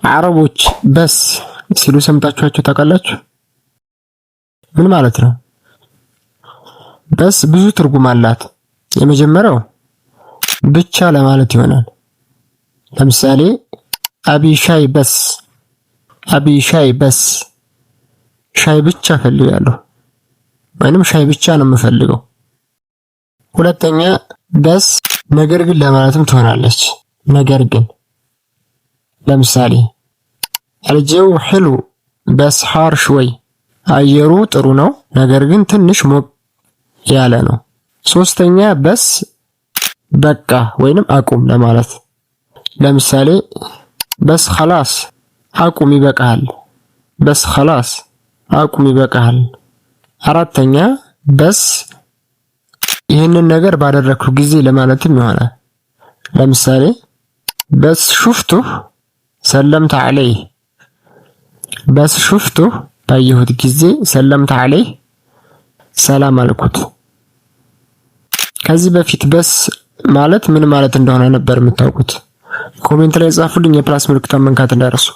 አረቦች بس ሲሉ ሰምታችኋቸው ታውቃላችሁ? ምን ማለት ነው? بس ብዙ ትርጉም አላት። የመጀመሪያው ብቻ ለማለት ይሆናል። ለምሳሌ أبي شاي بس፣ أبي شاي بس፣ ሻይ ብቻ እፈልጋለሁ ወይንም ሻይ ብቻ ነው የምፈልገው። ሁለተኛ بس ነገር ግን ለማለትም ትሆናለች። ነገር ግን ለምሳሌ الجو حلو بس حار شوي፣ አየሩ ጥሩ ነው ነገር ግን ትንሽ ሞቅ ያለ ነው። ሶስተኛ بس በቃ ወይንም አቁም ለማለት። ለምሳሌ بس خلاص አቁም ይበቃሃል። بس خلاص አቁም ይበቃሃል። አራተኛ بس ይህንን ነገር ባደረግኩ ጊዜ ለማለትም ይሆናል። ለምሳሌ بس شفته سلمت عليه፣ بس شفته ባየሁት ጊዜ سلمت عليه ሰላም አልኩት። ከዚህ በፊት بس ማለት ምን ማለት እንደሆነ ነበር የምታውቁት? Comment ላይ ጻፉልኝ። የ plus ምልክቷን መንካት እንዳይረሱ።